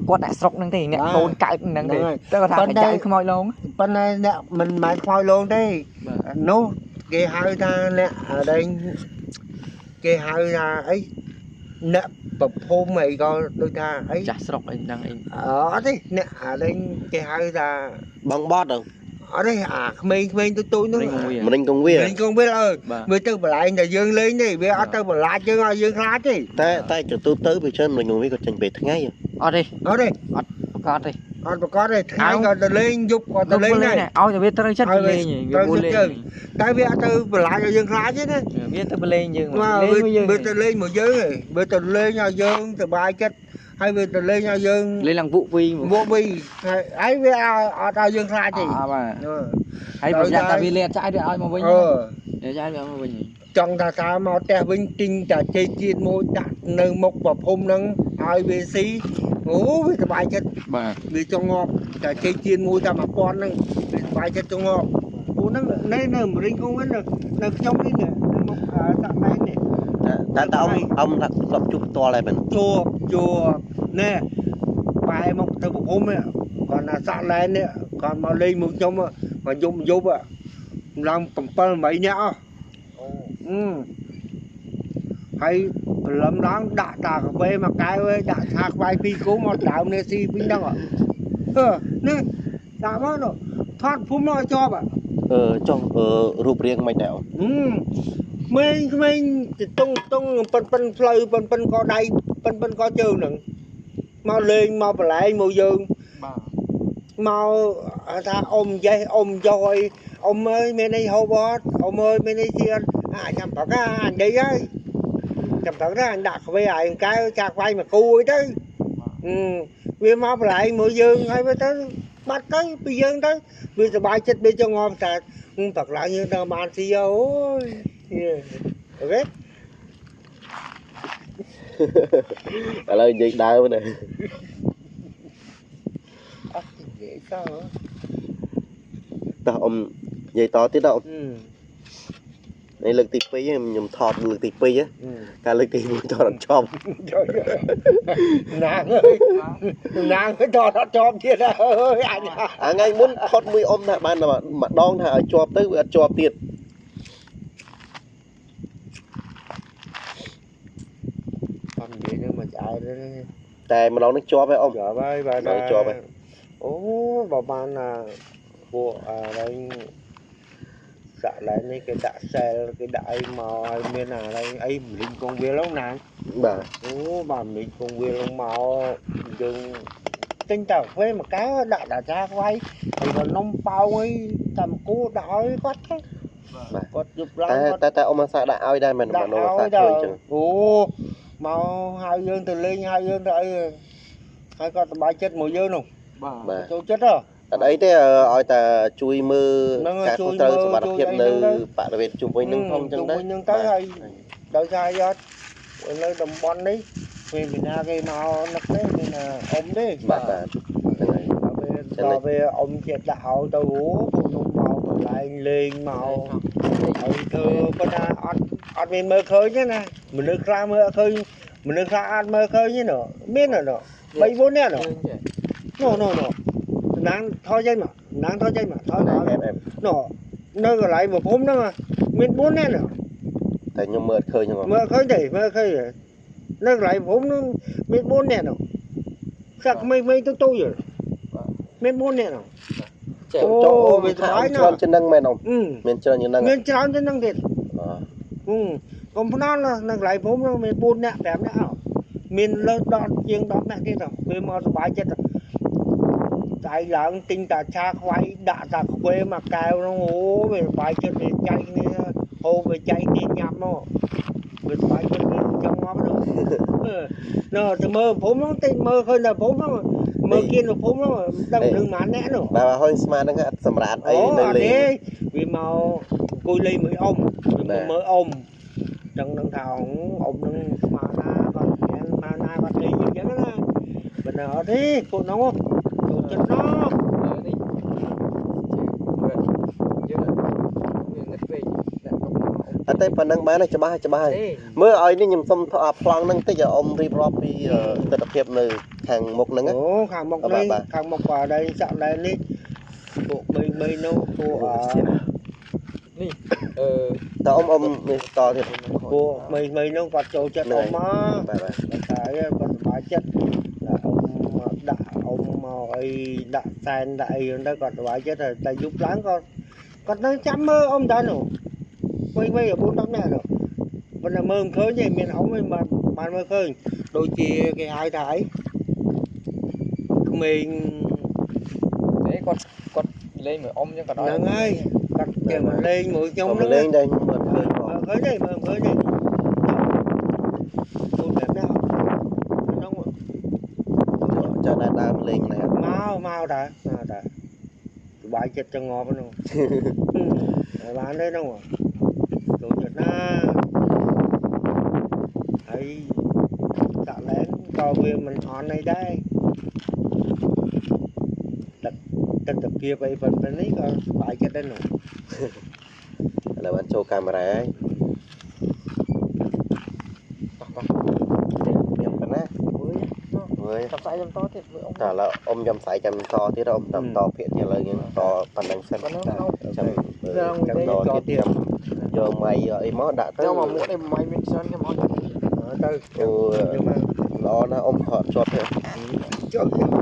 គាត់អ្នកស្រុកហ្នឹងទេអ្នកកូនកើតហ្នឹងទេតែគាត់ថាកាចៅខ្មោចលង ប៉ុន្តែអ្នកមិនមែនខ្មោចលងទេនោះគេហៅថាអ្នកអដែងគេហៅថាអីអ្នកប្រភូមិអីក៏ដូចថាអី ចាស់ស្រុកអីហ្នឹងអី អត់ទេអ្នកអដែងគេហៅថា បងបត់ អត់ទេអាក្មេងៗទូទូនោះ មរិញកងវា មរិញកងវាអើវាទៅបន្លែងតែយើងលេងទេវាអត់ទៅបន្លាចយើងឲ្យយើងខ្លាចទេ តែទៅទៅវាច្រើនមរិញកងវាក៏ចេញពេលថ្ងៃ អត់ទេ អត់ទេ អត់ប្រកាសទេ អត់ប្រកាសទេថ្ងៃក៏ទៅលេងយប់ក៏ទៅលេងដែរ ឲ្យតែវាត្រូវចិត្តវាលេងវាលេង តែវាអត់ទៅបន្លាចឲ្យយើងខ្លាចទេណា វាទៅលេងយើង លេងយើងវាទៅលេងមកយើងឯងវាទៅលេងឲ្យយើងសប្បាយចិត្តហើយវាទៅលេងឲ្យយើង លេងឡើងវក់វី វក់វីហើយវាអត់ឲ្យយើងខ្លាចទេ បាទហើយប្រយ័ត្នតែវាលេងចាយវាឲ្យមកវិញចាយវាឲ្យមកវិញ ចង់ថាថាមកផ្ទះវិញទិញតែចេកជាតិមួយដាក់នៅមុខប្រភពហ្នឹងឲ្យវាស៊ីអូវាសប្បាយចិត្ត បាទ វាចង់ងាប់តែចេកជាតិមួយតែ1000ហ្នឹងវាសប្បាយចិត្តចង់ងាប់ពួកហ្នឹងនៅនៅមរិញគងវិញនៅខ្ញុំនេះនៅមុខសាក់ណែននេះ តែតើអ៊ំថាធ្លាប់ជួបផ្ទាល់ហើយមែន ជួបណែបែរមកទៅប្រភពនេះគាត់ណាសាក់ឡែននេះគាត់មកលេងមួយខ្ញុំមកយប់យប់ឡើង7 8នាក់អស់អូហើយព្រលឹមឡើងដាក់តាកាហ្វេមួយកែវឯងដាក់ឆាក្បាយពីរគូមកដើមនេះស៊ីវិញហ្នឹងអឺនេះដាក់មកនោះថតភូមិមកជាប់ អឺចុះរូបរាងមិនដែរ ក្មេងក្មេងតុងតុងប៉ិនប៉ិនផ្លូវប៉ិនប៉ិនកដៃប៉ិនប៉ិនកជើងហ្នឹងមកលេងមកបន្លែងមកយើង បាទ មកថាអ៊ំចេះអ៊ំចុះអីអ៊ំអើយមានអីហូបអត់អ៊ំអើយមានអីស៊ីអត់អាចាំព្រឹកអានិយាយហើយចាំព្រឹកណាអញដាក់ខ្វេឲ្យកែវចាក់វាយមកគូអីទៅវាមកបន្លែងមកយើងហើយវាទៅបាត់ទៅពីយើងទៅវាសប្បាយចិត្តវាចង់ងំតែព្រឹកឡើងយើងទៅបានស៊ីអូយអូខេ ឥឡូវនិយាយដើមណា អត់និយាយត តោះអ៊ំនិយាយតទៀតអ៊ំនេះលើកទី2ខ្ញុំថតលើកទី2កាលលើកទី1ថតអត់ជាប់ ណាងអើយណាងថតអត់ជាប់ទៀតអើយអញ អាថ្ងៃមុនថតមួយអ៊ំថាបានម្ដងថាឲ្យជាប់ទៅវាអត់ជាប់ទៀត អត់និយាយនឹងមកឆ្អែតទេ តែម្ដងនេះជាប់ហើយអ៊ំ ជាប់ហើយបាទ ជាប់ហើយ អូបើបានណាពួកអរែងសាក់ឡែននេះគេដាក់សែលគេដាក់អីមកឲ្យមានអារែងអីមលីងកងវាលហ្នឹងណា បាទ អូបាទមលីងកងវាលហ្នឹងមកយើងទិញតែកាហ្វេមួយកែវដាក់ដាក់ចាខ្វៃហើយក៏នំប៉ោងអីតាមគូដាក់ឲ្យគាត់ទៅគាត់យប់ឡើង តែតែអ៊ំអាសាដាក់ឲ្យដែរមែន ដាក់ អ៊ំអា ឲ្យ សាឃើញចឹង អូមកហៅយើងទៅលេងហៅយើងទៅអីហើយគាត់សប្បាយចិត្តមួយយើងនោះ បាទ ចូលចិត្តហ៎ អត់អីទេឲ្យតែជួយមើល ហ្នឹង ការ ជួយ ត្រូវ មើល សុវត្ថិភាព ជួយអី នៅ ហ្នឹងទៅ បរិវេណជុំវិញនឹងផងចឹង ជុំ ដែរ វិញហ្នឹងទៅហើយដោយសារអត់នៅតំបន់នេះវាមានណាគេមកនឹកទេមានអ៊ំទេ បាទបាទហ្នឹងហើយ ដល់ពេលអ៊ំជាដាក់ឲ្យទៅអូពួកខ្ញុំមកកន្លែងលេងមកហើយធ្វើប៉ុន្តែអត់អត់មានមើលឃើញទេណាមនុស្សខ្លះមើលអត់ឃើញមនុស្សខ្លះអត់មើលឃើញទេណមានណ3 4នាក់ណណណណណាងថយចេញមកណាងថយចេញមកថយ ណែ មក អែបអែប ណនៅកន្លែងប្រភពហ្នឹងមាន4នាក់ណ តែខ្ញុំមើលអត់ឃើញហ្នឹង មើលឃើញទេមើលឃើញនៅកន្លែងប្រភពហ្នឹងមាន4នាក់ណសាក់ក្មេងៗទៅទូយមាន4នាក់ណ ចេះ អូ ចុះអូ វា វាថា ស្បាយណាស់ ច្រើនជាងហ្នឹងមែនអ៊ំ អឺ មានច្រើនជាងហ្នឹង មានច្រើនជាងហ្នឹងទៀត អឺ អឺកុំភ្នាល់នៅកន្លែងភូមិហ្នឹងមាន4នាក់5នាក់អោមានលើសដល់ជាង10នាក់ទៀតវាមកសប្បាយចិត្តដៃឡើងទិញតាឆាខ្វៃដាក់តាខ្វេមួយកែវហ្នឹងអូវាសប្បាយចិត្តវាចែកគ្នាហូបវាចែកគ្នាញ៉ាំមកវាសប្បាយចិត្តវាចង់មកនោះណ៎ទៅមើលភូមិហ្នឹងតិចមើលឃើញតែភូមិហ្នឹងមើលគៀនភូមិហ្នឹងដឹងនឹងប៉ុន្មាននាក់នោះ បាទហើយស្មានហ្នឹងអត់សម្រាប់អី អូ នៅលេ អត់ទេ ង វាមកអង្គុយលេងមួយអ៊ំវាមកមើលអ៊ំចឹងនឹងថាអ៊ំនឹងស្មានណាគាត់ញ៉ាំស្មានណាគាត់លេងអញ្ចឹងណាបើណាអត់ទេពួកនោះចូលចិត្តណាស់ នេះយើងអត់បាច់វាងឹតពេកដាក់កុំ អត់ទេប៉ុណ្ណឹងបានហើយច្បាស់ហើយច្បាស់ហើយ ទេ មើលឲ្យនេះខ្ញុំសុំអាប្លង់ហ្នឹងតិចឲ្យអ៊ំរៀបរាប់ពីទស្សនភាពនៅ ខាងមុខហ្នឹងណា អូខាងមុខនេះ បាទ ខាងមុខក៏ដែរចាក់ដែរនេះពួកបីបីនោះពួកអ នេះអឺ តើអ៊ំអ៊ំមានតទៀត ពួកមីមីនោះគាត់ចូលចិត្តអ៊ំមក បាទបាទ គាត់ថាគាត់សប្បាយចិត្តដាក់អ៊ំមកដាក់អ៊ំមកអីដាក់សែនដាក់អីហ្នឹងទៅគាត់សប្បាយចិត្តហើយតែយប់ឡើងក៏គាត់នៅចាំមើលអ៊ំដែរនោះមីមី4 10នាក់នោះប៉ុន្តែមើលមិនឃើញទេមានអ៊ំឯងបានបានមើលឃើញដូចជាគេហៅថាអីក្មេង ទេគាត់គាត់លេងមួយអ៊ំចឹងក៏ដោយ ហ្នឹងហើយគាត់គេមកលេងមួយខ្ញុំ ខ្ញុំ ហ្នឹង លេងដែរខ្ញុំអត់ឃើញផង មើលឃើញទេមើលឃើញទេទូតែណាក្នុង ចាស់ដែរដើមលេងណា មកមកដែរមកដែរសុបាយចិត្តចងប់ហ្នឹងហើយបានទេហ្នឹងចូលចិត្តណាហើយចាក់លែនក៏វាមិនអន់អីដែរទឹកទឹកតាគៀបអីប៉ុណ្ណេះក៏សុបាយចិត្តដែរនោះ ឥឡូវបានចូលកាមេរ៉ាហើយ តោះតោះ ខ្ញុំប៉ុណ្ណា មួយ វើយ ចាំស្អែកខ្ញុំតទៀតមួយអ៊ំ តើឥឡូវអ៊ំចាំស្អែកចាំតទៀតអ៊ំតាមតភាកទៀតឥឡូវយើងតប៉ុណ្ណឹងសិន ប៉ុណ្ណឹង ចាំ ចាំ តទៀតចាំយកម៉ៃយកអីមកដាក់ទៅ ចូលមកមួកនេះមិនមានច្រើនខ្ញុំអត់ ទៅ អូ ខ្ញុំមក ល្អណាស់អ៊ំថតជាប់ទេ ចុះ